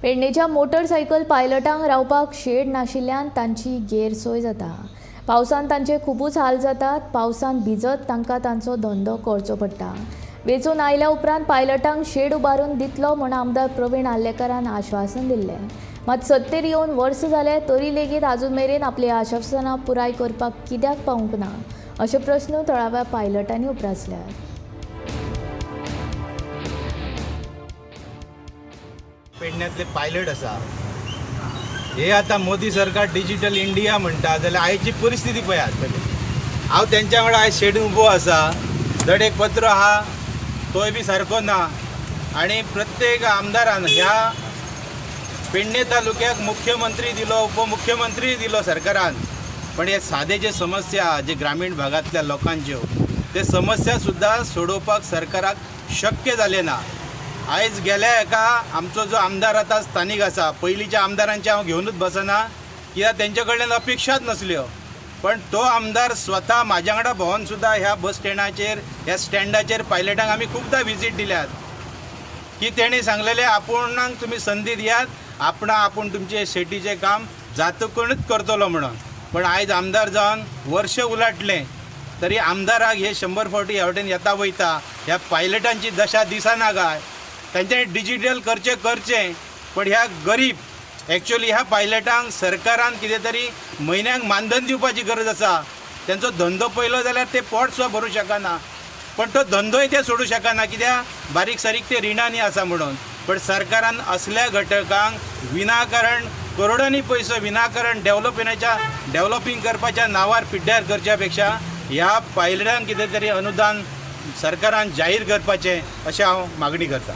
पेडणेच्या motorcycle पायलटांक रावपाक shade नाशिल्ल्यान तांची गैरसोय जाता. पावसान तांचे खुबूच हाल जातात. पावसान भिजत तांकां तांचो धंदो करचो पडटा. वेंचून आयल्या उपरांत पायलटांक शेड उबारून दितलो म्हूण आमदार प्रवीण आर्लेकारान आश्वासन दिल्लें. मात सत्तेर येवन वर्स जालें तरी लेगीत आजून मेरेन आपली आश्वासनां पुराय करपाक कित्याक पावूंक ना अशे प्रस्न थळाव्या पायलटांनी उप्रासल्यात. पेडण्यांतले पायलट आसा हे आतां मोदी सरकार डिजिटल इंडिया म्हणटा जाल्यार आयची परिस्थिती पळयात. हांव तेंच्या वांगडा आयज शेडीन उबो आसा. धड एक पत्रो आहा तोय बी सारको ना. आनी प्रत्येक आमदारान ह्या पेडणे तालुक्याक मुख्यमंत्री दिलो, उपमुख्यमंत्री दिलो सरकारान, पण हे सादे जे समस्या आहा जे ग्रामीण भागांतल्या लोकांच्यो ते समस्या सुद्दां सोडोवपाक सरकाराक शक्य जालें ना. आयज गेल्या एका आमचो जो आमदार आतां स्थानीक आसा, पयलींच्या आमदारांचे हांव घेवनूच बसना कित्याक तेंच्या कडल्यान अपेक्षाच नसल्यो, पण तो आमदार स्वता म्हाज्या वांगडा भोंवन सुद्दां ह्या बस स्टँडाचेर ह्या स्टँडाचेर पायलटांक आमी खुबदां विजीट दिल्यात की तेणी सांगलेलें आपूणाक तुमी संदी दियात, आपणा आपूण तुमचें शेटीचें काम जातकूनच करतलो म्हणून. पण आयज आमदार जावन वर्ष उलाटलें तरी आमदाराक हे 100 फावटी ह्या वटेन येता वयता ह्या पायलटांची दशा दिसना काय? तांच्यांनी डिजिटल करचें करचें, पण ह्या गरीब एक्चुअली ह्या पायलटांक सरकारान कितें तरी म्हयन्याक मानधन दिवपाची गरज आसा. तेंचो धंदो पळयलो जाल्यार ते पोट सुद्दां भरूंक शकना, पण तो धंदोय ते सोडूं शकना कित्याक बारीक सारीक ते रिणांनी आसा म्हणून. पण सरकारान असल्या घटकांक विनाकारण करोडांनी पयसो विनाकारण डेवलपिंगाच्या डेवलपींग करपाच्या नांवार पिड्ड्यार करच्या पेक्षा ह्या पायलटांक कितें तरी अनुदान सरकारान जाहीर करपाचें अशें हांव मागणी करतां.